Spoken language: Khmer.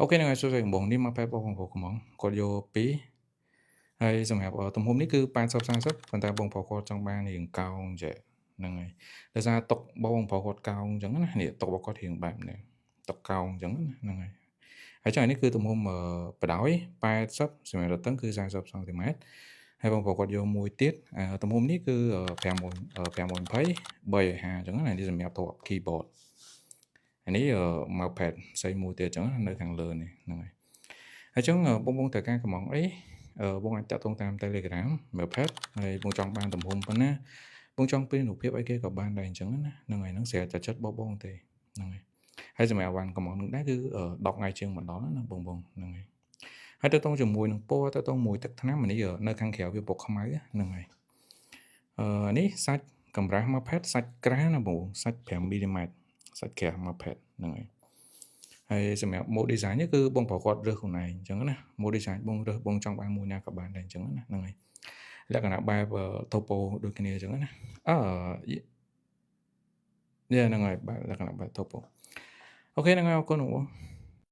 OK ហ្នឹងហើយសួស្តីបងនេះមកផែបងប្រុសកំងគាត់យក2ហើយសម្រាប់ទំហំនេះគឺ80 40ប៉ុន្តែបងប្រុសគាត់ចង់បានរៀងកោងចេះហ្នឹងហើយដោយសារតុកបងប្រុសគាត់កោងអញ្ចឹងណានេះតុករបស់គាត់រៀងបែបនេះតុកកោងអញ្ចឹងណាហ្នឹងហើយហើយចឹងនេះគឺទំហំបដោយ80សម្រាប់រតឹងគឺ40សង់ទីម៉ែត្រហើយបងប្រុសគាត់យកមួយទៀតទំហំនេះគឺ5 520 350អញ្ចឹងណានេះសម្រាប់ទ្រាប់ keyboard អានេះ mousepad ផ្សេងមួយទៀតអញ្ចឹងនៅខាងលើនេះហ្នឹងហើយហើយអញ្ចឹងបងបងត្រូវការកំងអីបងអាចតាក់ទងតាម Telegram mousepad ហើយបងចង់បានទំហំប៉ុណ្ណាបងចង់ព្រានរូបភាពអីគេក៏បានដែរអញ្ចឹងណាហ្នឹងហើយហ្នឹងស្រាប់តែចិត្តបងបងទេហ្នឹងហើយហើយសម្រាប់វ៉ាន់កំងនឹងដែរគឺ10ថ្ងៃជាងមកដល់ណាបងបងហ្នឹងហើយហើយទៅតងជាមួយនឹងពណ៌ទៅតងមួយទឹកថ្នាំនេះនៅខាងក្រៅវាពណ៌ខ្មៅហ្នឹងហើយអឺនេះសាច់កម្រាស់ mousepad សាច់ក្រាស់ណាបងសាច់5មីលីម៉ែត្រសាច់ក្រាស់ mousepad ហ្នឹងហើយហើយសម្រាប់ mode design នេះគឺបងប្រកបរើសខ្លួនឯងអញ្ចឹងណា mode design បងរើសបងចង់បានមួយណាក៏បានដែរអញ្ចឹងណាហ្នឹងហើយលក្ខណៈបែប topo ដូចគ្នាអញ្ចឹងណាអឺនេះហ្នឹងហើយបែបលក្ខណៈបែប topo OK ហ្នឹងហើយអរគុណបង។